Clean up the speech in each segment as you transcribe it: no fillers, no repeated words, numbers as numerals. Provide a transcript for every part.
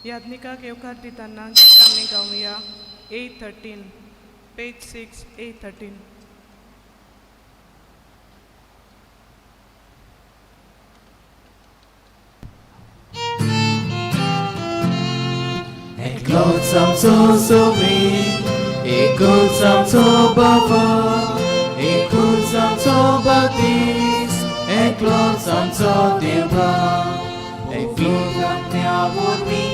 याज्ञिकाक येवकार दितना गीत आमी गावया 813, पेज 6, 813. एकलोच आमचो सोबीत, एकूच आमचो बाबा, एकूच आमचो बातीस, एकलोच आमचो देवा, एकलोच आत्म्या वरवीं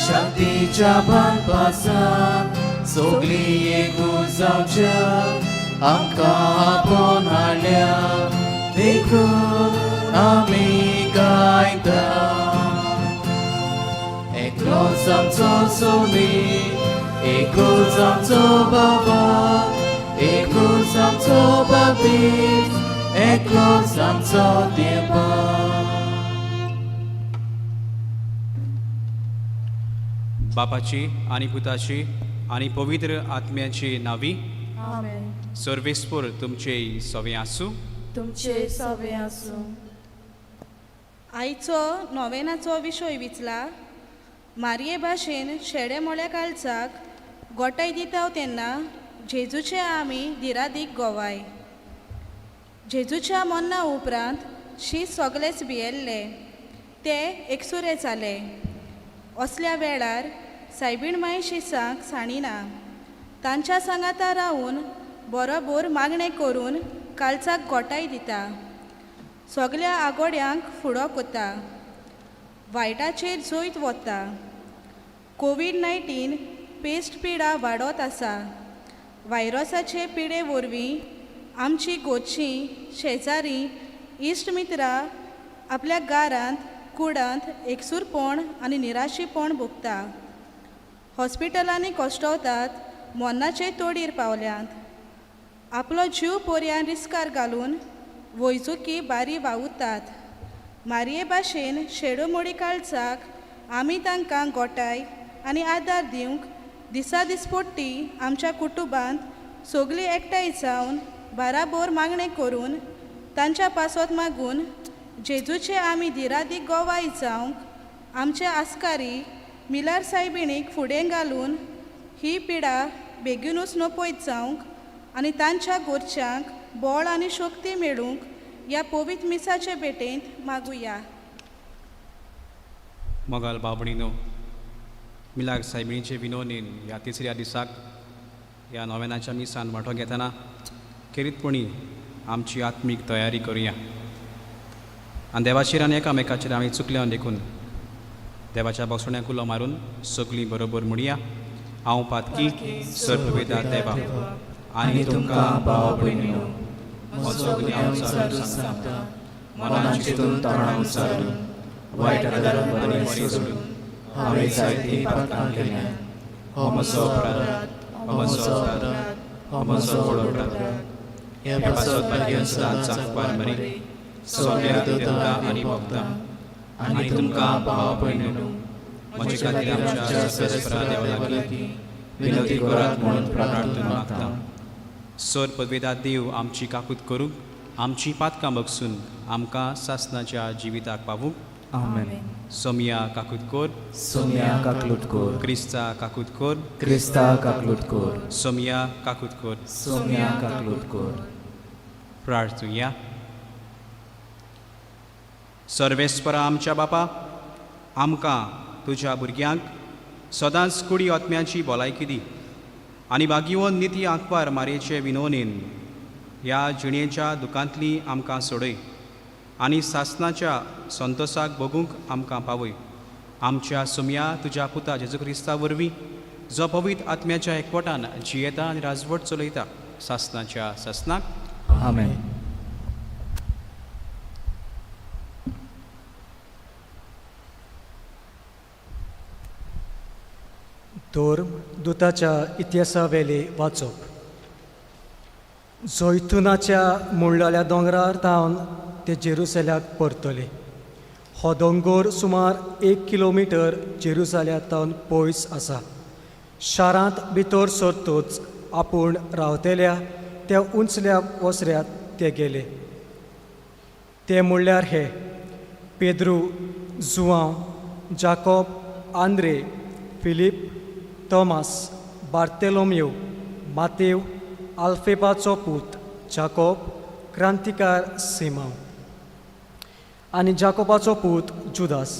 शांतीच्या बांदपासान सगळीं एकूच जावच्या आमकां आपोवन हाडल्या, देखून आमी गायता. एकलोच आमचो सोबीत, एकूच आमचो बाबा, एकूच आमचो बाबीस, एकलोच आमचो देवा. बापाची आनी पुताची आनी पवित्र आत्म्याची नावी. आमेन. सर्वेस्पर तुमचे सवे आसूं. तुमचे सवे आसूं. आयचो नोवेनाचो विशय विचला, मारये भाशेन शेडे मोळ्या कालचाक गोठाय दिताव तेन्ना जेजूचे आमी दिरादीक गोवाय. जेजूच्या मरणा उपरांत शीत सगळेच भियेल्ले, ते एकसुरे जाले. असल्या वेळार सायबीण माय शिसांक सांडिना, तांच्या सांगाता रावून बरोबर मागणें करून कालचाक गोठाय दिता, सगल्या आगोड्यांक फुडो कोता, वायटाचेर जैत वता. कोवीड-19 पेस्ट पिडा वाडत आसा. व्हायरसाचे पिडे वरवीं आमची गोदशी शेजारी इश्ट मित्रां आपल्या घरांत कुडांत एकसूरपण आनी निराशीपण भोगता, हॉस्पिटलांनी कश्टवतात, मरणाचे तोडीर पावल्यात. आपलो जीव पर्यान रिस्कार घालून वैजुकी बारी वावुरतात. मारये भाशेन शेडोमोडी काळजाक आमी तांकां गोठाय आनी आदार दिवंक दिसा दिसपट्टी आमच्या कुटुंबांत सगळीं एकठांय जावन बाराबोर मागणें करून तांच्या पासत मागून जेजूचे आमी दिरादीक गोवाय जावंक आमचे आस्कारी मिलार सायबिणीक फुडें घालून ही पिडा बेगीनूच नपयत जावंक आनी तांच्या घरच्यांक बळ आनी शक्ती मेळूंक ह्या पवित्र मिसाचे भेटेंत मागुया. मोगाल बाबणीनो, मिलाग सायबिणीचे विनोनीन ह्या तिसऱ्या दिसाक ह्या नोवेनाच्या मिसान वांटो घेतना खेरीतपणी आमची आत्मीक तयारी करुया आनी देवाचेर आनी एकामेकाचेर आमी चुकल्या देखून देवाच्या बसवण्याक उलो मारून सगळीं बरोबर म्हणया, हांव पातकी सर्ववेदा देवा आनी तुमकां भाव भयणीनो, म्हजो गुन्यांव विचारून सांगता, मनान चिंतून तोंडान उच्चारून, वायट आदारान बरें सोडून हांवें जायतीं पातकां केल्यांत. हो म्हजो अपराध, हो म्हजो अपराध, हो म्हजो व्हड अपराध. ह्या पासत भाग्यान सदांच आंकवार मरी, सगळ्या देवता आनी भक्तां आनी तुमकां भाव भयणीनो, म्हजे खातीर आमच्या सर्वेस्परा देवा लागीं विनंती करात म्हणून प्रार्थना मागता. सर पदवेदा देव आमची काकूत करूंक, आमची पातकां बगसून आमकां सासनाच्या जिविताक पावूंक. आमेन. सोमिया काकूत कोर. सोम्या काकलूट कोर. क्रिस्ता काकूत कोर. क्रिस्ता काकलूट कोर. सोमिया काकूत कोर. सोम्या काकलूट कोर. प्रार्थुया. सर्वेस्परा आमच्या बापा, आमकां तुज्या भुरग्यांक सदांच कुडी आत्म्याची भलायकी दी आनी भाग्यवंत निती आंकवार मारयेचे विनोनीन ह्या जिणेच्या दुकांतली आमकां सोडय आनी सासनाच्या संतोसाक भोगूंक आमकां पावय. आमच्या सुमया तुज्या पुता जेजू क्रिस्ता वरवीं, जो पवित्र आत्म्याच्या एकवटान जियेता आनी राजवट चलयता सासनाच्या सासनाक. आमेन. धर्म दुताच्या इतिहासावेले वाचप. जैतुनाच्या मुळ्ळाल्या दोंगरार थावन ते जेरुसल्याक परतले. हो दोंगोर सुमार 1 किलोमिटर जेरुसल्या थावन पयस आसा. शारांत भितर सरतच आपूण रावतल्या त्या उंचल्या वसऱ्यांत ते गेले. ते म्हणल्यार हे: पेद्रू, जुवांव, जाकोब, आंद्रे, फिलीप, तॉमास, बार्तेलोमियो, मातेव, आल्फेपाचो पूत जाकोब, क्रांतिकार सिमांव आनी जाकोबाचो पूत जुदास.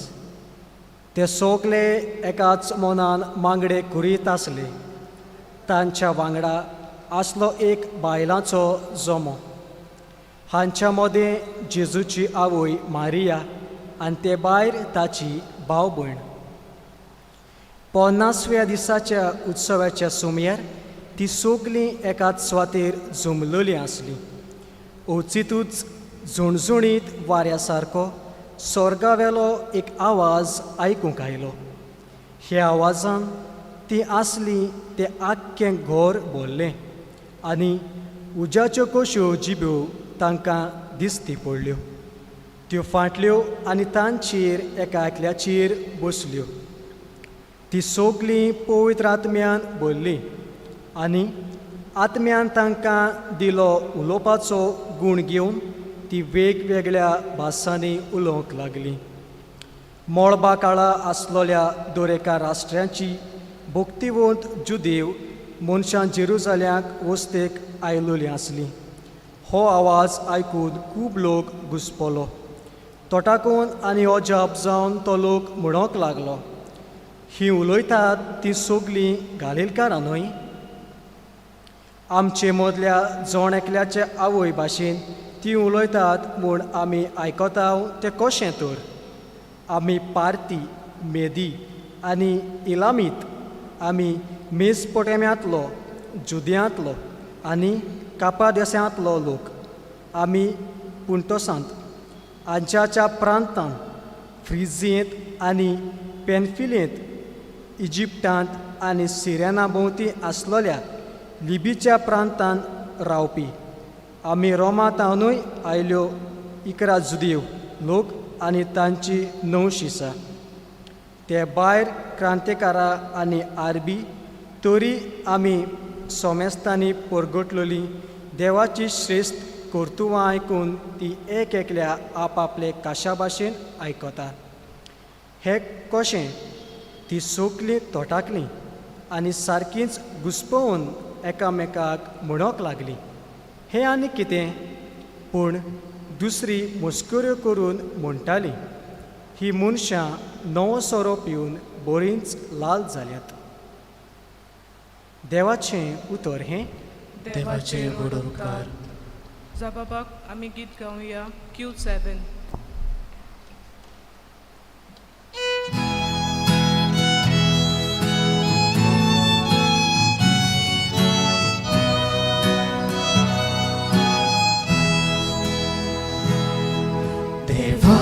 ते सोगले एकाच मनान मांगडे करीत आसले. तांच्या वांगडा आसलो एक बायलांचो जमो. हांच्या मदें जेजूची आवय मारिया आनी ते भायर ताची भाव भयण. 50व्या दिसाच्या उत्सवाच्या सुमयार ती सगलीं एकाच सुवातेर जमलेलीं आसलीं. अवचितूच झुणझुणीत वाऱ्या सारको स्वर्गावेलो एक आवाज आयकूंक आयलो. ह्या आवाजान ती आसली तें आख्खें घर भरलें आनी उज्याच्यो कश्यो जिब्यो तांकां दिसती पडल्यो. त्यो फाटल्यो आनी तांचेर एका एकल्याचेर बसल्यो. ती सगलीं पवित्र आत्म्यान भरलीं आनी आत्म्यान तांकां दिलो उलोवपाचो गूण घेवन ती वेगवेगळ्या भासांनी उलोवंक लागली. मळबा काळा आसलोल्या दर एका राष्ट्रांची भक्तिवंत जुदेव मनशां जेरुजाल्याक वस्तेक आयलोलीं आसलीं. हो आवाज आयकून खूब लोक घुसपलो. तोटाकून आनी अजाप जावन तो लोक म्हणोंक लागलो, ही उलयतात ती सगलीं गालिलकारां न्हय? आमचे मदल्या जण एकल्याचे आवय भाशेन ती उलयतात म्हूण आमी आयकता तें कशें तर? आमी पार्ती, मेदी आनी इलामीत, आमी मेसपोटेम्यांतलो, जुद्यांतलो आनी कापादेसांतलो लोक, आमी पुंटोसांत, आंच्याच्या प्रांतांत, फ्रिजियेंत आनी पेनफिलेंत, इजिप्टांत आनी सिरेना भोंवती आसलोल्या लिबीच्या प्रांतांत रावपी, आमी रोमातावनूय आयल्यो 11 जुदेव लोक आनी तांची 9 शिसां. ते भायर क्रांतिकारां आनी आरबी, तरी आमी सोमेस्तांनी परगटलोली देवाची श्रेश्ठ कर्तुवां आयकून ती एक एकल्या आपआपले काशा भाशेन आयकता. हें कशें? ती सगलीं तोटाकलीं आनी सारकींच घुसपोवन एकामेकाक म्हणोंक लागलीं, हें आनी कितें? पूण दुसरी मस्कऱ्यो करून म्हणटाली, ही मनशां नवो सोरो पिवन बरींच लाल जाल्यात. देवाचें उतर हें. देवाचे व्हड उपकार. जबाबाक आमी गीत गावया Q7. देवा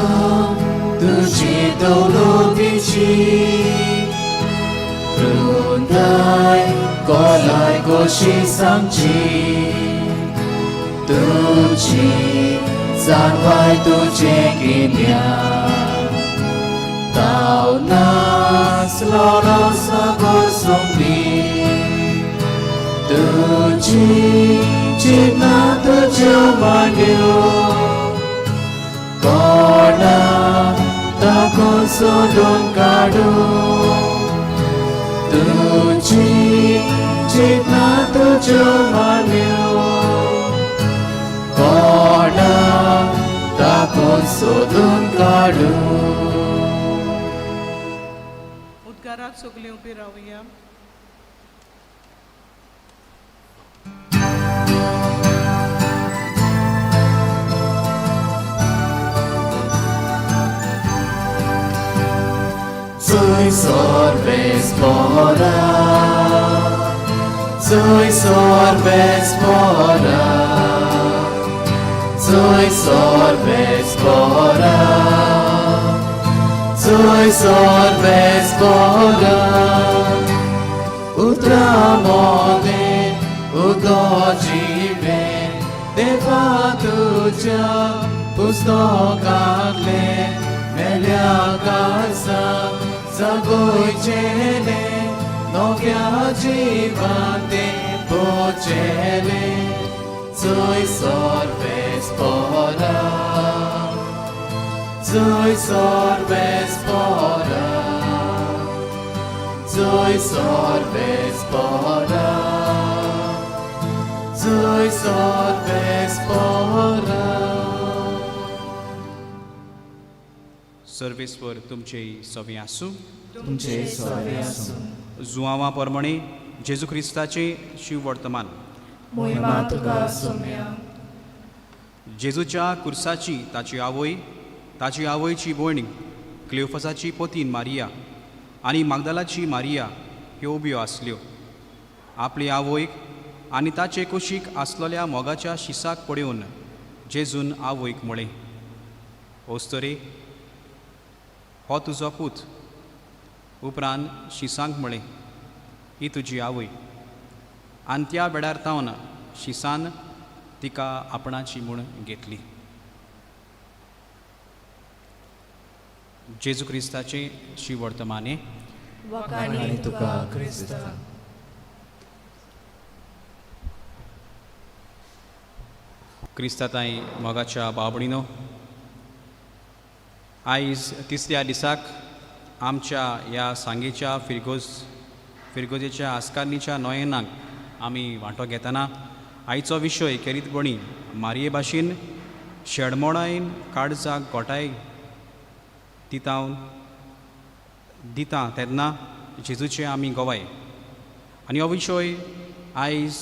तुजी दौलतीची रुंदाय कोलाय कशी सांगची, तुजी जाणवाय तुजें गिन्यान ताव नासलोलो सगळ सोंपी, तुजी चिंतना तुज्यो मांड्यो कोणा ताको सोदून काडू, तुजी चिंतना तुज्यो मांड्यो कोणा ताको सोदून काडू. उद्गाराक सगलीं उबी रावया. Soy sorbes pora, soy sorbes pora, soy sorbes pora, soy sorbes pora. Utramone udo jive deva tuja पुस्तकांतले मेल्या कासा जगोयचेले नव्या जिवान ते पोचेले. Soy sorbes pora, soy sorbes pora, जय सर्वेस्परा, जय सर्वेस्परा. सर्वेस्पर तुमचे सवे आसूं. तुमचे सवे आसूं. जुआवा परमणे जेजू क्रिस्ताचे शिववर्तमान. मोहिमा तुका सोम्या. जेजूच्या कुर्साची ताची आवय, ताची आवयची भयण, क्लियोफसाची पोतीन मारिया आनी मागदालाची मारिया ह्यो उब्यो आसल्यो. आपली आवयक आनी ताचे कुशीक आसलेल्या मोगाच्या शिसाक पळोवन जेजून आवयक म्हळें, ओस्तरे, हो तुजो पूत. उपरांत शिसांक म्हळें, ही तुजी आवय. आनी त्या वेळार तावन शिसान तिका आपणाची म्हूण घेतली. जेजू क्रिस्ताचें शिवर्तमाने. वाखाणी तुका क्रिस्ता. क्रिस्ताताई मोगाच्या बाबणीनो, आयज तिसऱ्या दिसाक आमच्या ह्या सांगेच्या फिरगोजेच्या आस्कारनीच्या नोयेनाक आमी वांटो घेतना आयचो विशय खेरीतपणी मारये भाशेन शेडमोडायन काळजाक गोठाय दिता दिता तेन्ना जेजूचे आमी गोवाय. आनी हो विशय आयज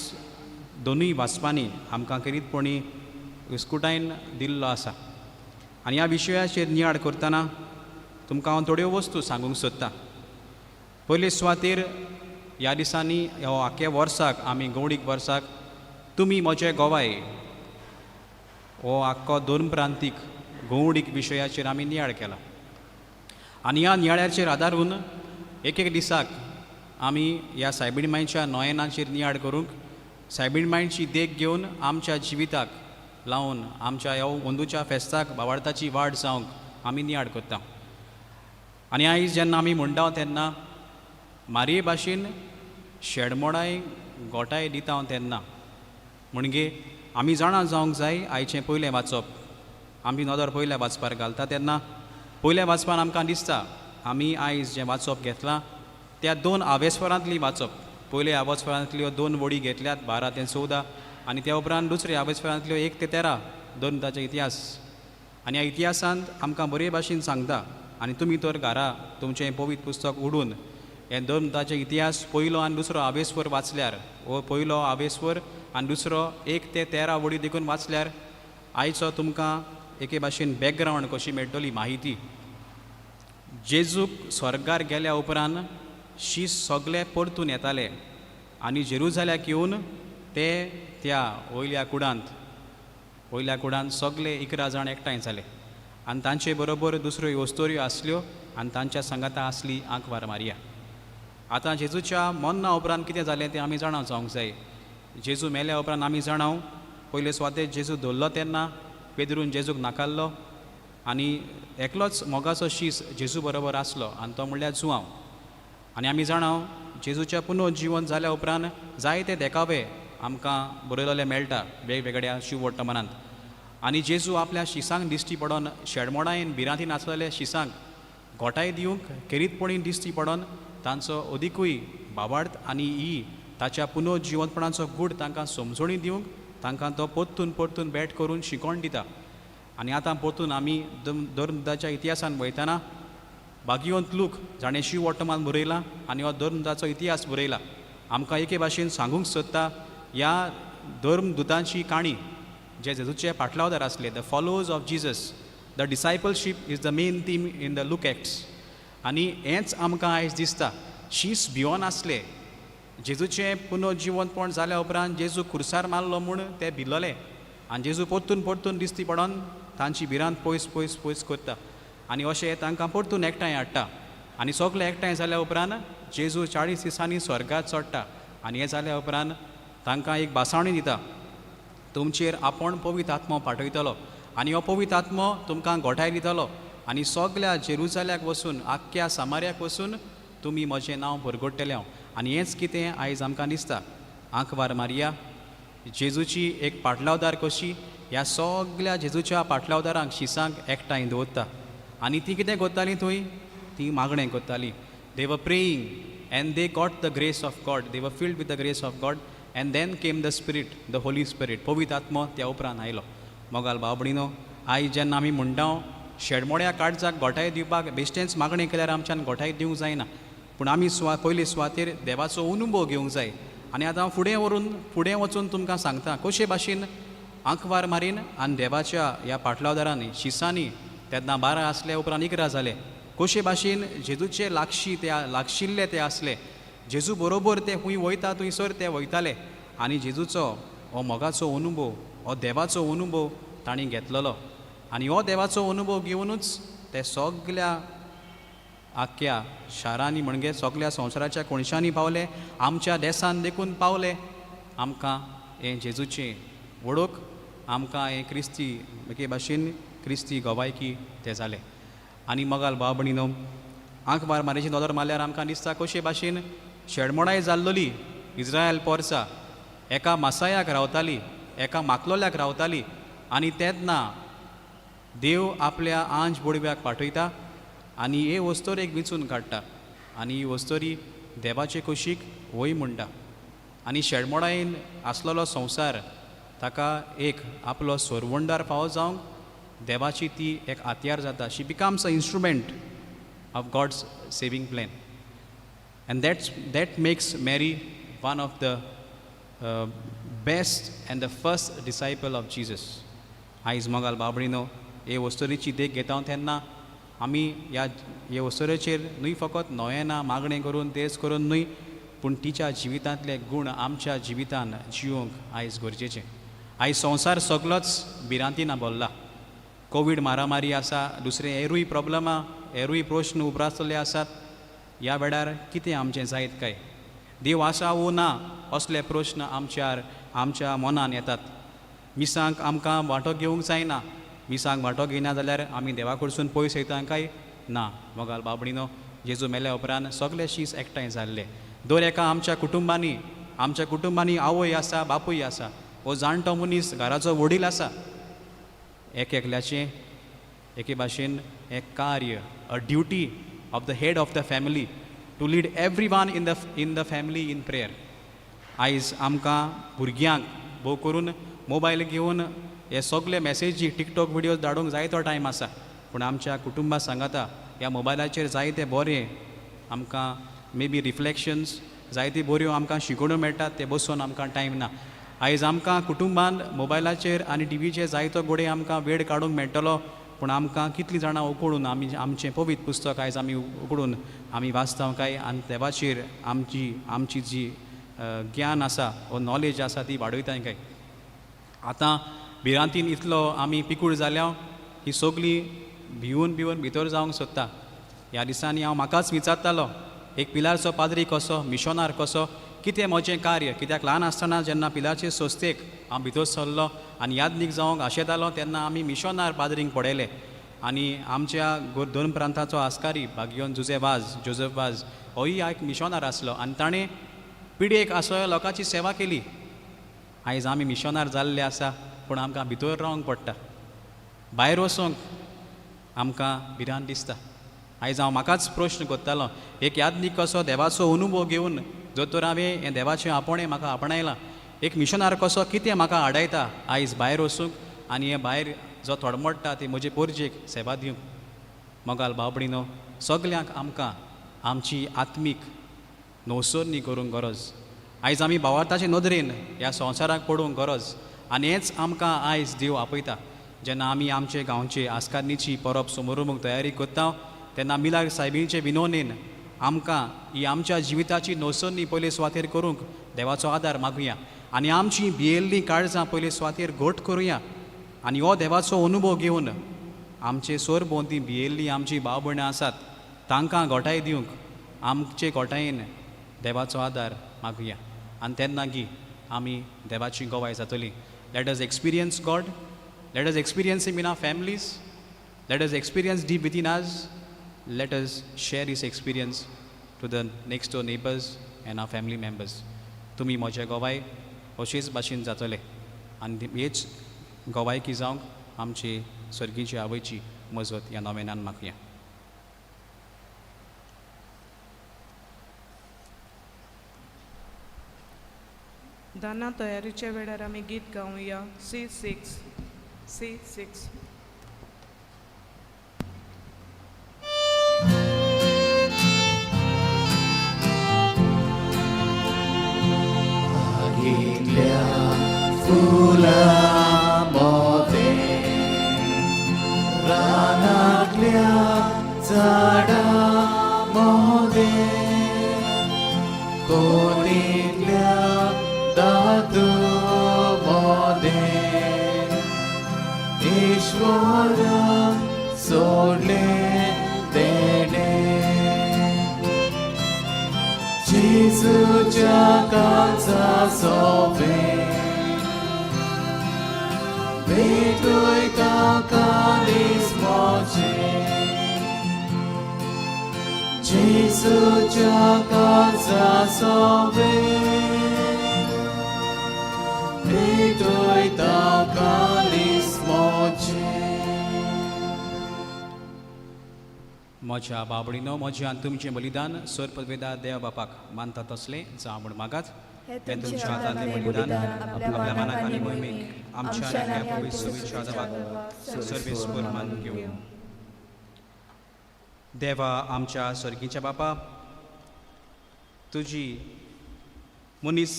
दोनूय वाचपांनी आमकां खेरीतपणी विस्कुटायन दिल्लो आसा. आनी ह्या विशयाचेर नियाळ करतना तुमकां हांव थोड्यो वस्तू सांगूंक सोदतां. पयले सुवातेर ह्या दिसांनी ह्या आख्या वर्साक आमी गौडीक वर्साक तुमी म्हजे गोवाय हो आख्खो दोन प्रांतीक गौडीक विशयाचेर आमी नियाळ केला. आनी ह्या नियाळाचेर आदारून एक एक दिसाक आमी ह्या सायबीण मांयच्या नोयेनाचेर नियाळ करूंक सायबीण मांयची देख घेवन आमच्या जिविताक लावन आमच्या ह्या अंदूच्या फेस्ताक बावार्थाची वाड जावंक आमी नियाळ करता. आनी आयज जेन्ना आमी म्हणटा तेन्ना मारये भाशेन शेडमोडाय गोठाय दिता तेन्ना म्हणजे आमी जाणा जावंक जाय आयचें पयलें वाचप आमी नदर पयल्या वाचपार घालता तेन्ना पयल्या वाचपान आमकां दिसता आमी आयज जें वाचप घेतलां त्या दोन आवेस्वरांतली वाचप. पयल्या आवेस्वरांतल्यो दोन वडी घेतल्यात 12 ते 14 आनी त्या उपरांत दुसऱ्या आवेस्वरांतल्यो 1 ते 13 दोन ताचे इतिहास. आनी ह्या इतिहासांत आमकां बरे भाशेन सांगता. आनी तुमी तर घरा तुमचें पवित्र पुस्तक उडून हे दोन ताचे इतिहास पयलो आनी दुसरो आवेस्वर वाचल्यार हो पयलो आवेस्वर आनी दुसरो 1 ते 13 वडी देखून वाचल्यार आयचो तुमकां एके भाशेन बॅकग्रावंड कशी मेळटली माहिती. जेजूक स्वर्गार गेल्या उपरांत शीस सगळे परतून येताले आनी जेरुजाल्याक येवन ते त्या वयल्या कुडांत सगळे 11 जाण एकठांय जाले आनी तांचे बरोबर दुसऱ्यो वस्तोऱ्यो आसल्यो आनी तांच्या सांगाता आसली आंकवार मारिया. आतां जेजूच्या मरणा उपरांत कितें जालें तें आमी जाणा जावंक जाय. जेजू मेल्या उपरांत आमी जाणाव पयले सुवातेर जेजू धरलो तेन्ना पेद्रून जेजूक नाकारलो आनी एकलोच मोगाचो शीस जेजू बरोबर आसलो आनी तो म्हणल्यार जुआंव. आनी आमी जाणाव जेजूच्या पुनर्जीवन जाल्या उपरांत जायते देखावे आमकां बरयलेले मेळटा वेगवेगळ्या शिववर्तमानांत. आनी जेजू आपल्या शिसांक दिश्टी पडोन शेडमोडायन भिरांतीन आसलेल्या शिसांक गोठाय दिवंक खेरीतपणी दिश्टी पडोन तांचो अदिकूय बाबार्थ आनी ही ताच्या पुनर्जिवंतपणाचो गूढ तांकां समजणी दिवंक तांकां तो परतून परतून भेट करून शिकोवन दिता. आनी आतां परतून आमी धर्मदाच्या इतिहासान वयतना भाग्यवंत लूक जाणें शिव वर्तमान बरयलां आनी हो धर्मदाचो इतिहास बरयला आमकां एके भाशेन सांगूंक सोदता ह्या धर्मदुतांची काणी जे जेजूचे पाटलावदार आसले, the followers of Jesus, the discipleship is the main theme in the Luke Acts. आनी हेंच आमकां आयज दिसता. शीस भियोन आसले जेजूचें पुनर्जिवंतपण जाल्या उपरांत जेजू खुर्सार मारलो म्हूण ते भिल्लोले आनी जेजू परतून परतून दिश्टी पडोन तांची भिरांत पयस पयस पयस करता आनी अशें तांकां परतून एकठांय हाडटा. आनी सगळे एकठांय जाल्या उपरांत जेजू 40 दिसांनी स्वर्गार चडटा आनी हें जाल्या उपरांत तांकां एक भासावणी दिता, तुमचेर आपूण पवित्र आत्मो पाठयतलो आनी हो पवित्र आत्मो तुमकां गोठाय दितलो आनी सगल्या जेरुजाल्याक वचून आख्ख्या सामार्याक वचून तुमी म्हजें नांव भरगडटले. आनी हेंच कितें आयज आमकां दिसता. आंकवार मारिया जेजूची एक पाटलावदार कशी ह्या सगल्या जेजूच्या पाटलावदारांक शिसांक एकठांय दवरता. आनी ती कितें करताली थंय, ती मागणें करताली. They were praying And they got the grace of God. They were filled with the grace of God. And then came the Spirit, the Holy Spirit. पवित्र आत्मो त्या उपरांत आयलो. मोगाल भाव भयणीनो, आयज जेन्ना आमी म्हणटा शेडमोड्या काळजाक गोठाय दिवपाक बेश्टेंच मागणें केल्यार आमच्यान गोठाय दिवंक जायना, पूण आमी पयले सुवातेर देवाचो अनुभव घेवंक जाय. आनी आतां हांव फुडें व्हरून फुडें वचून तुमकां सांगता कशे भाशेन आंकवार मारीन आनी देवाच्या ह्या पाटलावदारांनी शिसांनी तेन्ना 12 आसले, उपरांत 11 जाले, कशे भाशेन जेजूचे लागशी ते लागशिल्ले ते आसले, जेजू बरोबर ते खूंय वयता थंयसर ते वयताले आनी जेजूचो हो मोगाचो अनुभव, हो देवाचो अनुभव तांणी घेतलेलो. आनी हो देवाचो अनुभव घेवनूच ते सगल्या आख्ख्या शारांनी म्हणजे सगल्या संवसाराच्या कोनशांनी पावले, आमच्या देसान देखून पावले. आमकां हें जेजूचें वळख, आमकां हें क्रिस्ती एके भाशेन क्रिस्ती गवायकी तें जालें. आनी मोगाल भाव भयणीनो, आंकवार मारीची नदर मारल्यार आमकां दिसता कशे भाशेन शेडमोडाय जाल्लोली इज्रायल पोरसा एका मासायाक रावताली, एका माकलोल्याक रावताली. आनी तेन्ना देव आपल्या आंज बोडव्याक पाठयता आनी हे वस्तोरेक विंचून काडटा आनी ही वस्तोरी देवाचे कुशीक वय म्हणटा. आनी शेडमोडायेन आसलेलो संवसार ताका एक आपलो सोरवंडार फावो जावंक देवाची ती एक हातयार जाता. She becomes a instrument of God's saving plan, and that makes Mary one of the best and the first disciple of Jesus. आयज मोगाल बाबडीनो, हे वस्तुरीची देख घेता तेन्ना आमी ह्या हे वस्तुरेचेर न्हय फकत नोयेना मागणें करून तेच करून न्हय, पूण तिच्या जिवितांतले गूण आमच्या जिवितान जियोंक आयज गरजेचें. आयज संवसार सगलोच भिरांतीन भरला. कोवीड मारामारी आसा, दुसरे हेरूय प्रॉब्लमां, हेरूय प्रश्न उप्रासलेले आसात. ह्या वेळार कितें आमचें जायत काय, देव आसा वो ना, असले प्रश्न आमच्या मनान येतात. मिसांक आमकां वांटो घेवंक जायना, मिसांक वांटो घेयना जाल्यार आमी देवा कडसून पयस वयता काय ना. मोगाल बाबडीनो, जेजू मेल्या उपरांत सगळे शीस एकठांय जाल्ले. दर एका आमच्या कुटुंबांनी आवय आसा, बापूय आसा, हो जाणटो मनीस घराचो वडील आसा. एक एकल्याचें एके भाशेन एक कार्य, a duty of the head of the family to lead everyone in the family in prayer. आयज आमकां भुरग्यांक भोव करून मोबायल घेवन हे सगळे मॅसेजी, टिकटॉक विडियोज धाडूंक जायतो टायम आसा, पूण आमच्या कुटुंबा सांगाता ह्या मोबायलाचेर जायते बरें आमकां मे बी रिफ्लेक्शन्स, जायती बऱ्यो आमकां शिकोवण्यो मेळटात, ते बसून आमकां टायम ना. आयज आमकां कुटुंबान मोबायलाचेर आनी टिवीचेर जायतो गोडे आमकां वेळ काडूंक मेळटलो, पूण आमकां कितलीं जाणां उकडून आमी आमचें पवित्र पुस्तक आयज आमी उकडून आमी वाचता काय आनी देवाचेर आमची जी ज्ञान आसा वो नॉलेज आसा ती वाडयता काय? आतां भिरांतीन इतलो आमी पिकूळ जाल्या ही सगळीं भिवून भिवून भितर जावंक सोदता. ह्या दिसांनी हांव म्हाकाच विचारतालो, एक पिलारचो पाद्री कसो, मिशोनार कसो, कितें म्हजें कार्य? कित्याक ल्हान आसतना जेन्ना पिलारचे संस्थेक हांव भितर सरलो आनी यादनीक जावंक आशेतालो, तेन्ना आमी मिशोनार पाद्रींक पळयले. आनी आमच्या दोन प्रांताचो आस्कारी भाग्योन जुजे वाज, जोजफ वाज, होय एक मिशोनार आसलो आनी ताणें पिडयेक आसो लोकांची सेवा केली. आयज आमी मिशोनार जाल्ले आसा, पूण आमकां भितर रावंक पडटा, भायर वचोंक आमकां भिरांत दिसता. आयज हांव म्हाकाच प्रश्न करतालो, एक यादनीक कसो देवाचो अनुभव घेवन दोतोर हांवें हें देवाचें आपोवणें म्हाका आपणायलां, एक मिशनार कसो कितें म्हाका आडायता आयज भायर वचूंक आनी हें भायर जो तडमडटा ती म्हजे पोरजेक सेवा दिवंक? मोगाल भाव भयणीनो, सगल्यांक आमकां आमची आत्मीक नवसरणी करूंक गरज. आयज आमी भावार्थाचे नदरेन ह्या संवसाराक पडूंक गरज आनी हेंच आमकां आयज देव आपयता. जेन्ना आमी आमचे गांवचे आस्कारनीची परब समोरुमूक तयारी करता, तेन्ना मिलाग्र सायबीचे विनोनेन आमकां ही आमच्या जिविताची नवसरणी पयले सुवातेर करूंक देवाचो आदार मागुया आनी आमची भियेल्लीं काळजां पयले सुवातेर घट करुया आनी हो देवाचो अनुभव घेवन आमचे सरभोंवती भियेल्लीं आमची भाव भयणां आसात, तांकां घोटाय दिवंक आमचे घोटायेन देवाचो आदार मागुया आनी तेन्ना गी आमी देवाची गवाय जातली. Let us experience God. Let us experience Him in our families. Let us experience deep within us. Let us share His experience to the next door neighbours and our family members. तुमी म्हजे गवाय अशेच भाशेन जातले आनी हेच गवायकी जावंक आमची सर्गीची आवयची मजत ह्या नोवेनान मागया. दाना तयारीच्या वेळार आमी गीत गावया सी सिक्स सी सिक्स. आगिल्ल्या फुलां मोदें रानांतल्या झाडां मोदें कोणींतल्या दादू मोदें ईश्वरान सोडलें तेणें जेजूच्या काळजा सोबे भेटूय काकालीस मोजे जेजूच्या काळजा सोबे भेटूय काकालीस मोजे. म्हज्या बाबडीनो, म्हजें आनी तुमचें बलिदान सर्पवेदा देव बापाक मानता तसलें जावं म्हूण मागात. हे हें तुमच्या हातांतलें बलिदान आपल्या मानाक आनी मोहिमेक, आमच्या आनी ह्या पवित्र सुविचार जावाक सर्वेस्पर मानून घेवं. देवा आमच्या सर्गीच्या बापा, तुजी मनीस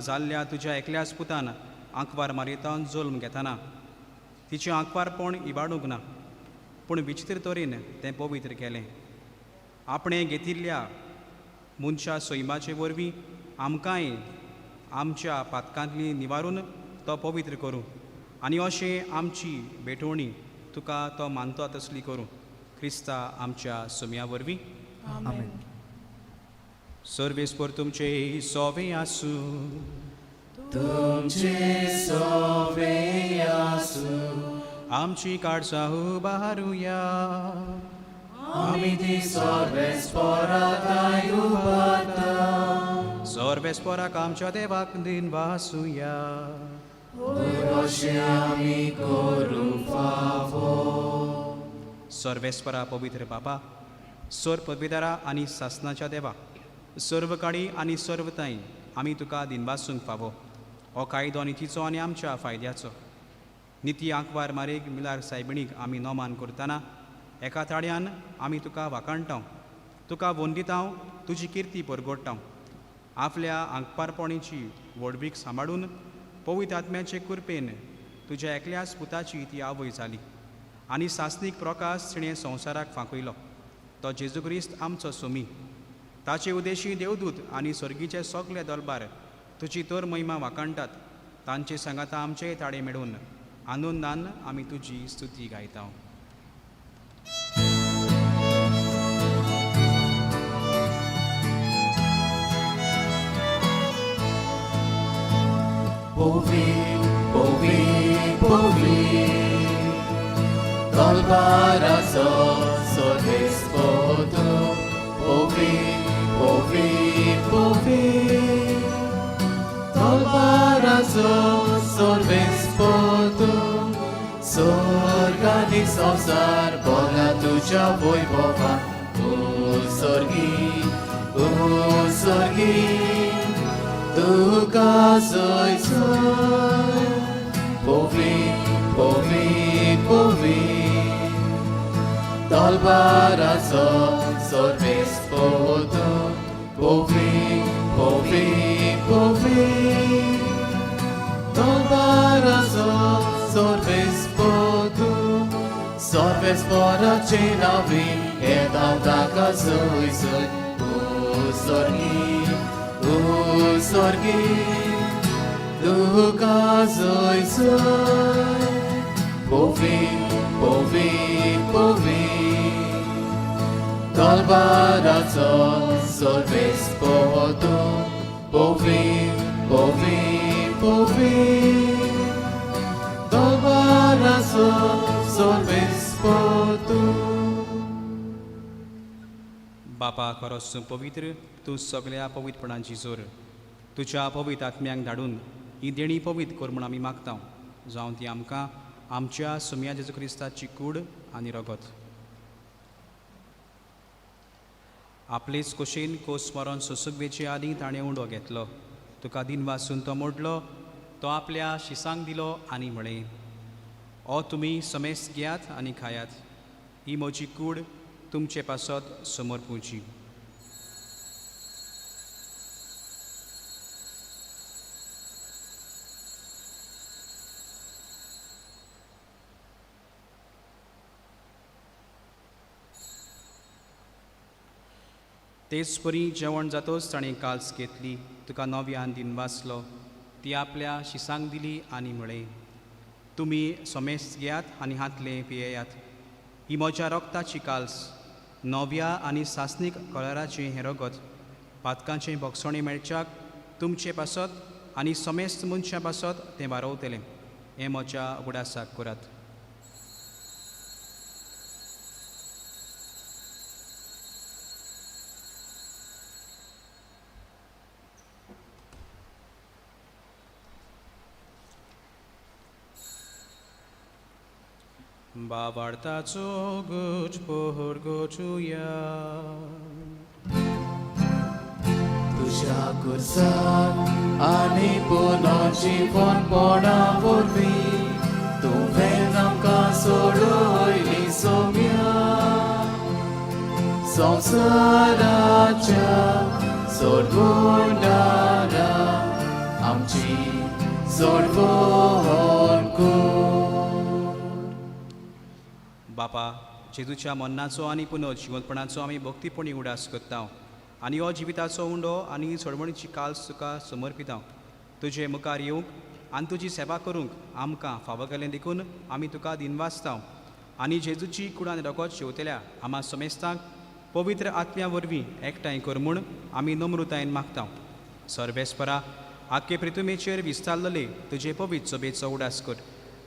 जाल्ल्या तुज्या एकल्याच पुतान आंकवार मारयतान जल्म घेतना तिचें आंकवारपण इबाडूंक ना, पूण विचित्र तरेन तें पवित्र केलें. आपणें घेतिल्ल्या मनशा सैमाचे वरवीं आमकांय आमच्या पातकांतली निवारून तो पवित्र करूं आनी अशें आमची भेटवणी तुका तो मानता तसली करूं, क्रिस्ता आमच्या सुम्या वरवीं. आमेन. सर्वेस्पर तुमचे सोवे आसूं. तुमचे सोवे आसूं. आमची काळजां उबारुया. आमी ती सर्वेस्पराक उबारता. सर्वेस्पराक आमच्या देवाक दिन वासुया. अशें आमी करूंक फावो. सर्वेस्परा पवित्र बापा, सर्व पदवीदारा आनी सासनाच्या देवा, सर्व काळी आनी सर्व ताई आमी तुका दिनवासूंक फावो. हो कायदो नितीचो आनी आमच्या फायद्याचो. निती आंकवार मारेक मिलार सायबिणीक आमी नोमान करतना एका ताळ्यान आमी तुका वाखाणटाव, तुका वंदिताव, तुजी किर्ती परगोडटाव. आपल्या आंकपारपणीची व्हडवीक सांबाळून पवित्र आत्म्याचे कृपेन तुज्या एकल्याच पुताची ती आवय जाली आनी सासणीक प्रकाश तिणें संवसाराक फांकयलो, तो जेजू क्रिस्त आमचो सुमी. ताचे उदेशी देवदूत आनी सर्गीचे सगळे दलबार तुजी तर महिमा वाखाणटात. तांचे सांगाता आमचे ताळे मेळून आनंदान आमी तुजी स्तुती गायता. Povi, povi, povi, Tolbarazo sorvespoto. Povi, povi, povi, Tolbarazo sorvespoto. Sorgani संसार बोला तुझ्या वैभवा. ओ स्वर्गी, ओ स्वर्गी, तुका जय जय. पोवी, पोवी, पोवी, तलवाराचो सर्वेस्पोतो. पोवी, पोवी, पोवी, तलवाराचो सर्वेस्पोतो. सर्वेस्पोराचे नावी येता ताका जय जय. ओ स्वर्गी, ओ स्वर्गी, तुका जय जय. पोवी, पोवी, पोवी, तलवाराचो सर्वेस्पोतो. पोवी, पोवी, पोवी, तलवाराचो सर्वेस्पोतो. बापा खरोच तूं पवित्र, तूं सगळ्या पवित्रपणाची जोर. तुज्या पवित्र आत्म्यांक धाडून ही देणी पवित्र कर म्हूण आमी मागता, जावं ती आमकां आमच्या सुम्या जेजू क्रिस्ताची कूड आनी रगत. आपलेच कुशीन कोस मरण सोसूंक वेचे आदीं ताणें उंडो घेतलो. तुका दिनवासून तो मोडलो, तो आपल्या शिसांक दिलो आनी म्हळें, ओ तुमी समेस्त घेयात आनी खायात, ही म्हजी कूड तुमचे पासत समर्पुची. तेच परी जेवण जातोच ताणें काल्स घेतली, तुका नव्यान दिनवासलो, ती आपल्या शिसांक दिली आनी म्हळें, तुमी समेस्त घेयात आनी हातलें पियेयात, ही म्हज्या रक्ताची काल्स, नव्या आनी सासणीक कलराचें हें रगत पातकांचें भोगसणें मेळच्याक तुमचे पासत आनी समेस्त मनशां पासत तें वारोवतलें. हें म्हज्या उगडासाक करात. बाबार्थाचो गुज पोर गोचुया. तुज्या कुर्साक आनी पुनर्जीवनपणा वरवीं तुवें आमकां सोडयली सोम्या. संवसाराच्या सोडवणारा आमची सोडवण कर. बापा, जेजूच्या मरणाचो आनी पुनर्जिवंतपणाचो आमी भक्तीपणी उडास करता आनी हो जिविताचो उंडो आनी सोडवणीची काल्स तुका समर्पिता. तुजे मुखार येवंक आनी तुजी सेवा करूंक आमकां फावो केलें देखून आमी तुका दिनवासता आनी जेजूची कुडान रगत शेवतल्या आमा समेस्तांक पवित्र आत्म्या वरवीं एकठांय कर म्हूण आमी नम्रतायेन मागता. सर्वेस्परा, आख्खे प्रितुमेचेर विस्तारलेले तुजे पवित्र सभेचो उडास कर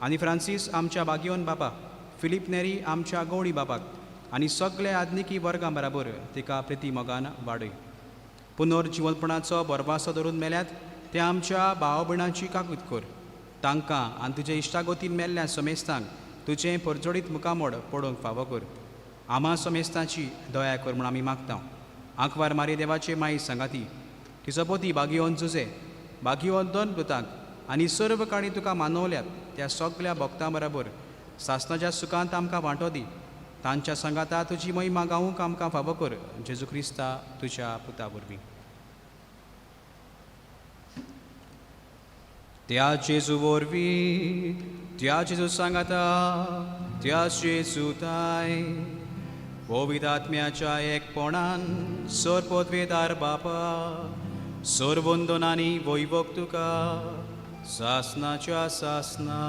आनी फ्रांसीस आमच्या बागियोन बाबा, फिलीप नेरी आमच्या गौडी बाबाक आनी सगळे आदनिकी वर्गां बराबर तिका प्रिती मोगान वाडय. पुनर्जिवनपणाचो बरवासो धरून मेल्यात ते आमच्या भाव भयणांची काकूत कर. तांकां आनी तुजे इश्टागोतीन मेल्ल्या समेस्तांक तुजें परजोडीत मुखामोड पडोवंक फावो कर. आमा समेस्तांची दया कर म्हूण आमी मागता. आंकवार मारी देवाचे माई सांगाती, तिचो पोती बागियोन जुजे, बागियोन दोन पुतांक आनी सर्व काणी तुका मानवल्यात त्या सगल्या भक्तां बराबर सासणाच्या सुखांत आमकां वांटो दी. तांच्या सांगाता तुजी महिमा गावूंक आमकां फावो कर, जेजू क्रिस्ता तुज्या पुता वरवीं. त्या जेजू वरवीं, त्या जेजू सांगाता, त्या जेजू ताय पवित्र आत्म्याच्या एकपणान सर पदवेदार बापा, सर वंदनांनी वैभोग तुका सासनाच्या सासना.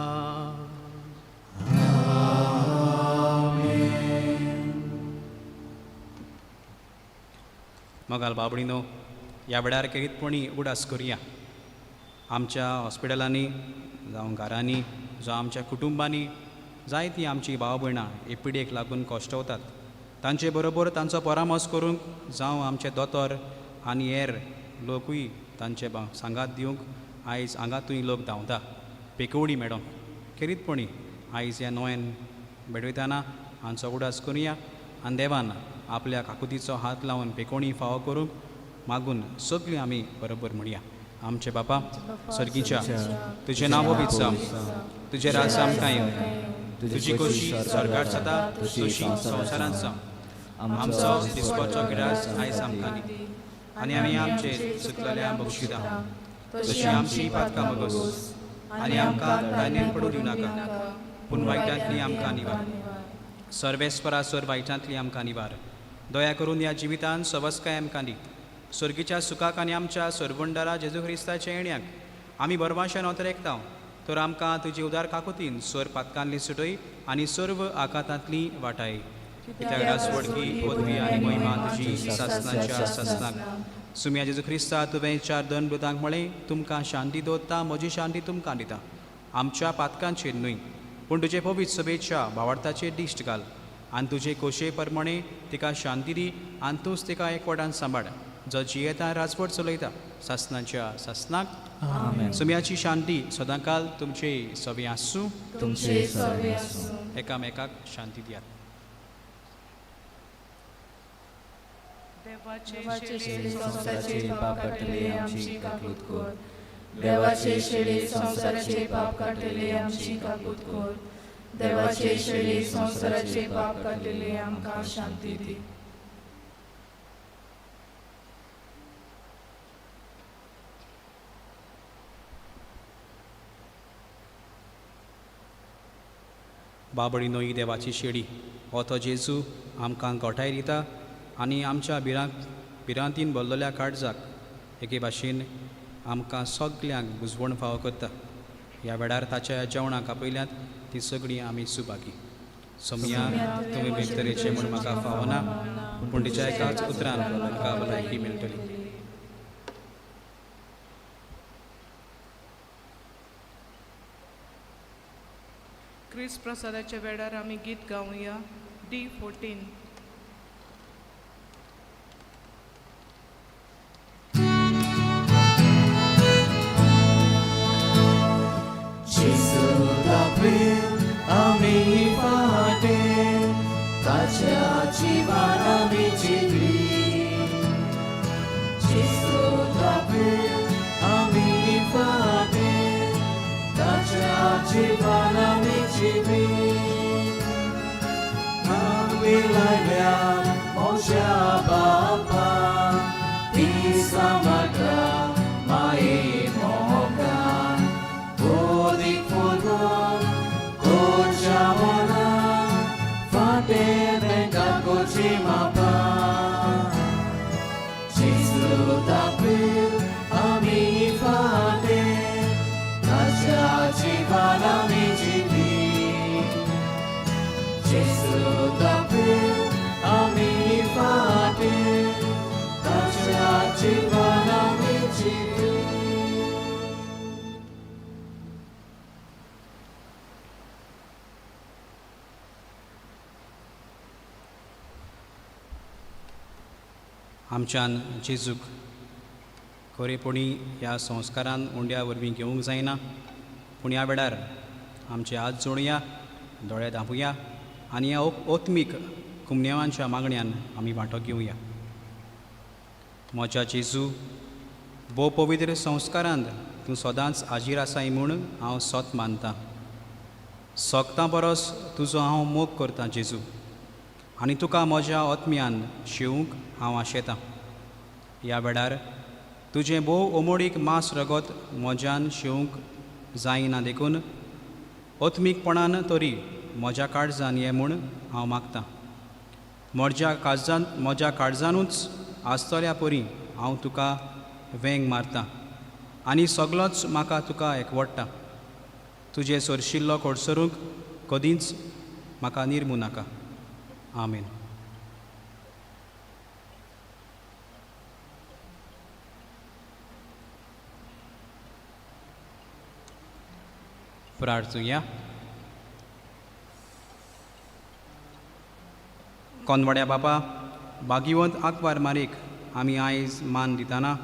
मोगाल बाबडीनो, ह्या वेळार खेरीतपणी उडास करुया. आमच्या हॉस्पिटलांनी जावं घरांनी जावं आमच्या कुटुंबांनी जायतीं आमची भाव भयणां हे पिडेक लागून कश्टवतात. तांचे बरोबर तांचो परामर्श करूंक जावं आमचे दोतोर आनी हेर लोकूय तांचे सांगात दिवंक आयज हांगातूय लोक धांवता पेकोवडी मॅडम. खेरीतपणी आयज ह्या नोयेन भेटयतना हांचो उडास करुया आनी देवान आपल्या काकुतीचो हात लावन पेकोणी फावो करूंक मागून सगळीं आमी बरोबर म्हणया. आमचे बापा सर्गीच्या, तुजें नांव पवित्र जावं, तुजें राज आमकां येवं, तुजी खोशी स्वर्गार जाता तशी संवसारांत जावं. आमचो दिसपाचो गिरास आयज आमकां दी आनी आमी आमचे चुकलेल्या बक्षिता तशी आमची पातकां मगोस आनी आमकां दायनेन पडूं दिवं नाका, पूण वायटांतली आमकां निवार. सर्वेस्परा सर वायटांतली आमकां निवार. दया करून ह्या जिवितान सवस्काय आमकां दी. सर्गीच्या सुखाक आनी आमच्या सरवंडारा जेजू क्रिस्ताच्या येण्याक आमी बरवाशान अतरेकता तर आमकां तुजी उदार काकुतीन सर पातकांतली सुटय आनी सर्व आकातांतली वाटाय. कित्याक राजवडकी पदवी आनी महिमा तुजी सासनाच्या सासनाक. सुम्या जेजू क्रिस्ता, तुवें चार दोन बुतांक म्हळें, तुमकां शांती दवरता, म्हजी शांती तुमकां दिता. आमच्या पातकांचेर न्हय पूण तुजे पवित्र सभेच्या भावार्थाचेर दिश्ट घाल आनी तुजे खोशये प्रमाणे तिका शांती दी आनी तूंच तिका एकवटान सांबाळ, जो जियेता राजवट चलयता सासनाच्या सासनाक. सुम्याची शांती सदांकाल तुमचे सवे आसूं. तुमचे सवे आसूं. एकामेकाक शांती दियात. देवाचे शेळी संवसाराचे पाप काडटले आमची काकूत कर. देवाचे शेळी संवसाराचे पाप काडटले आमची काकूत कर. देवाचे शेळी संवसाराचे पाप काडटले आमकां शांती दी. बाबडी नोई देवाची शेडी हो तो जेजू आमकां गोठाय दिता आनी आमच्या भिरांतीन भरलेल्या काळजाक एके भाशेन आमकां सगल्यांक बुजवण फावो करता. ह्या वेळार ताच्या जेवणाक आपयल्यात ती सगळीं आमी सुबागी. सोमया तुमी भितरेचे म्हूण म्हाका फावना, पूण तिच्या एकाच उतरान म्हाका भलायकी मेळटली. क्रिस्त प्रसादाच्या वेळार आमी गीत गावया D14. जेजू दाखयल आमी फाटे ताच्या जिवान आमी जिवी. जेजू दाखयल आमी फाटे ताच्या जिवान आमी जिवी. आमी लायल्या मोज्या बापा ती सामग्रा माये मोगान ओदीक फुलून कोच्या मना फाटे बेंका कोची मापा. जेजू दाखयल आमी फाटे ताच्या जिवान आमी जिवी. जेजू दाखयल आमी फाटे ताच्या जिवान आमी जिवी. आमच्यान जेजूक खरेपणी ह्या संस्कारान उंड्या वरवीं घेवंक जायना, पूण ह्या वेळार आमचे हात जोडया, दोळे धांपुया आनी ह्या ओत्मीक कुमनेवांच्या मागण्यान आमी वांटो घेवया. म्हज्या जेजू, भोव पवित्र संस्कारांत तूं सदांच हाजीर आसाय म्हूण हांव सत मानतां. सोगतां परस तुजो हांव मोग करतां जेजू, आनी तुका म्हज्या आत्म्यान शेवंक हांव आशेतां. ह्या वेळार तुजें भोव ओमोडीक मांस रगत म्हज्यान शेवंक जायना, देखून आत्मीकपणान तरी म्हज्या काळजान ये म्हूण हांव मागतां. म्हज्या काळजानूच आसतल्या परी हांव तुका वेंग मारतां आनी सगलोच म्हाका तुका एकवडटा. तुजें सरशिल्लो कडसरूंक कदींच म्हाका निर्मू नाका. आमेन. प्रार्थुया. कोनवाड्या बापा, भाग्यवंत आंकवार मारीक आमी आयज मान दितना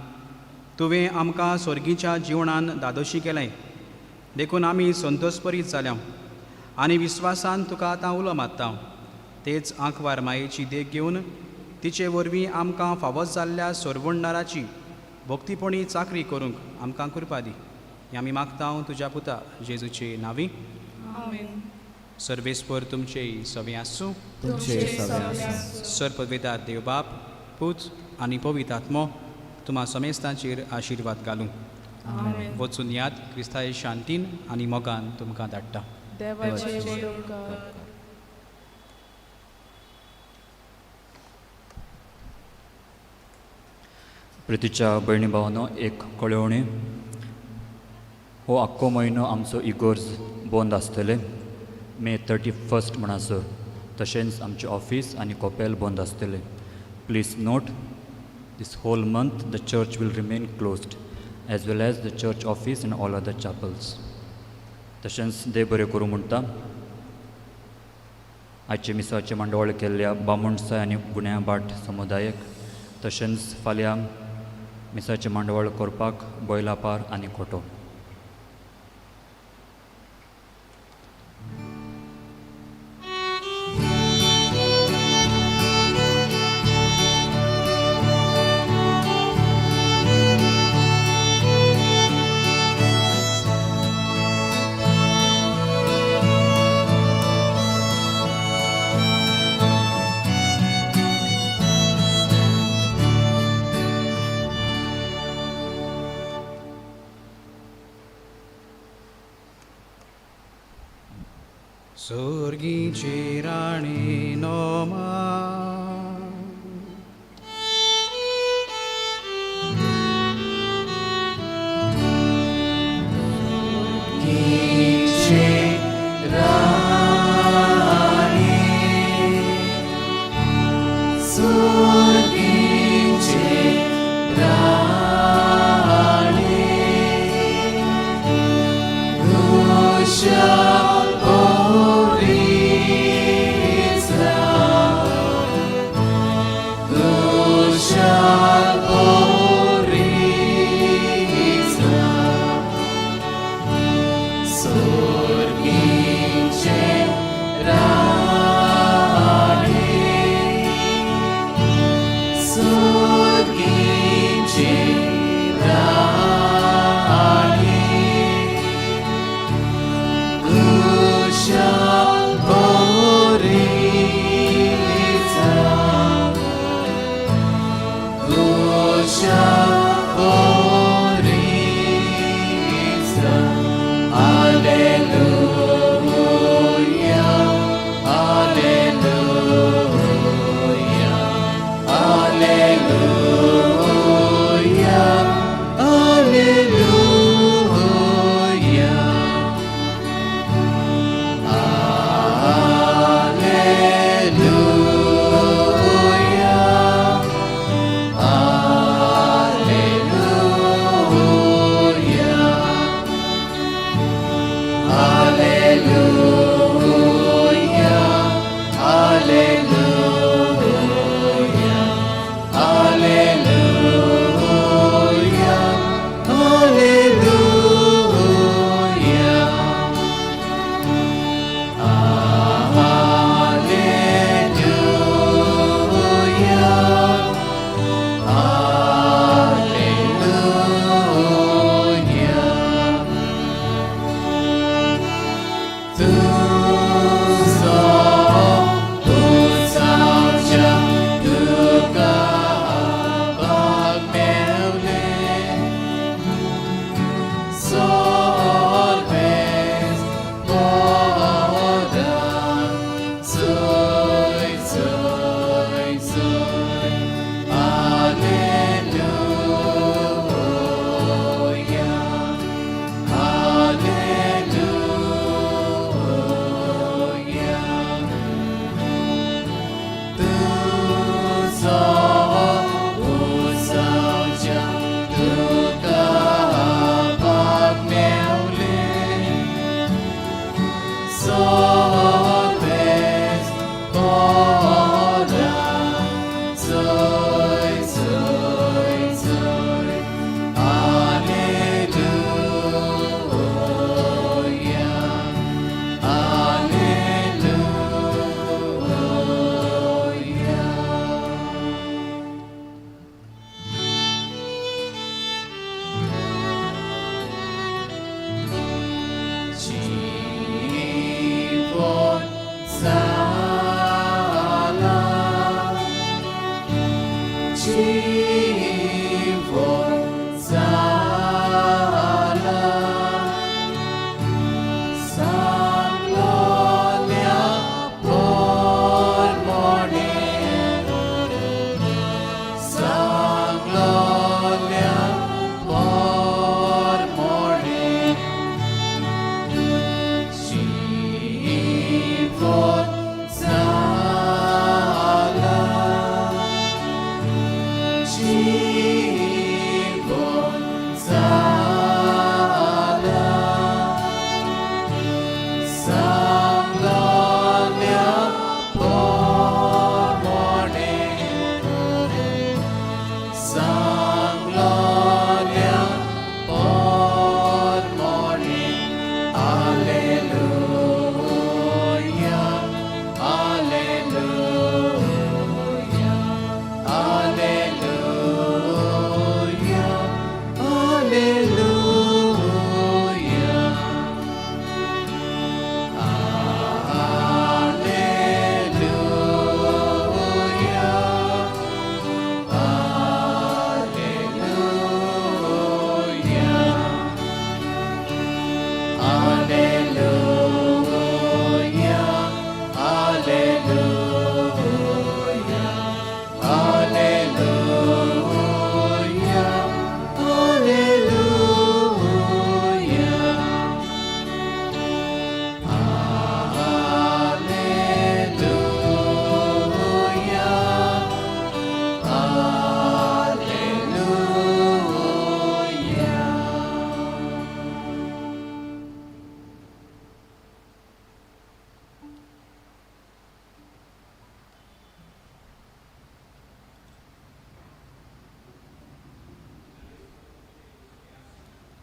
तुवें आमकां स्वर्गीच्या जिवनान दादोशी केलें, देखून आमी संतोषपरीत जाल्या आनी विस्वासान तुका आतां उलो मारता. तेच आंकवार मायेची देख घेवन तिचे वरवीं आमकां फावो जाल्ल्या सोरवणदाराची भक्तीपणी चाकरी करूंक आमकां कृपा दी. हें आमी मागता तुज्या पुता जेजूचे नांवी. आमेन. सर्वेस्पर तुमचे सवे आसूं. तुमचे सवे आसूं. सर्पवेदार देवबाप, पूत आनी पवित्र आत्मो तुमा समेस्तांचेर आशिर्वाद घालूं. वचून याद क्रिस्ताय शांतीन आनी मोगान तुमकां धाडटा. देवाचे उपकार. प्रितीच्या भयणी भावानो, एक कळोवणी. हो आख्खो म्हयनो आमचो इगोर्ज बंद आसतले मे 31 म्हणसर. तशेंच आमचें ऑफीस आनी कपेल बंद आसतलें. Please note, this whole month the church will remain closed as well as the church office and all other chapels. तशेंच देव बरें करूं म्हणटा. आयचे मिसाचें मांडवळ केल्ल्या बामणसाय आनी गुण्या भाट समुदायक, तशेंच फाल्यां मिसाचें मांडवळ करपाक बैलापार आनी खोटो. सोर्गीची राणी नोमा.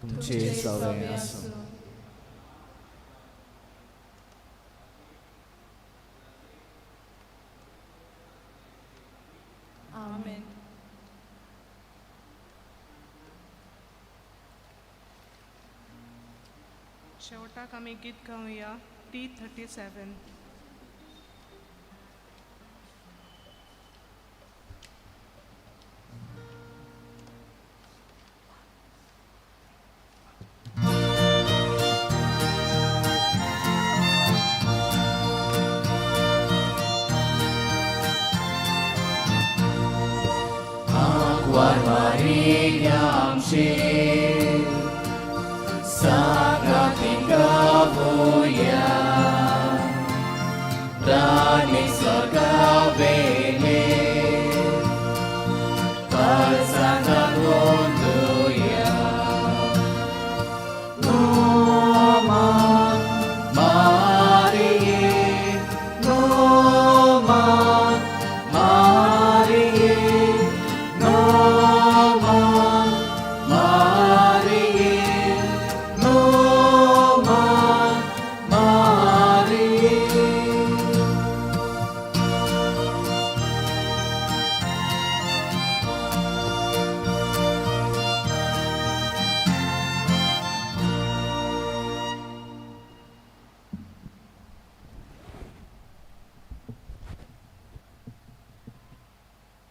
तुमचे सवे आसूं. आमेन. शेवटाक आमी गीत गावया T37. आंकवार मारिया आमचे.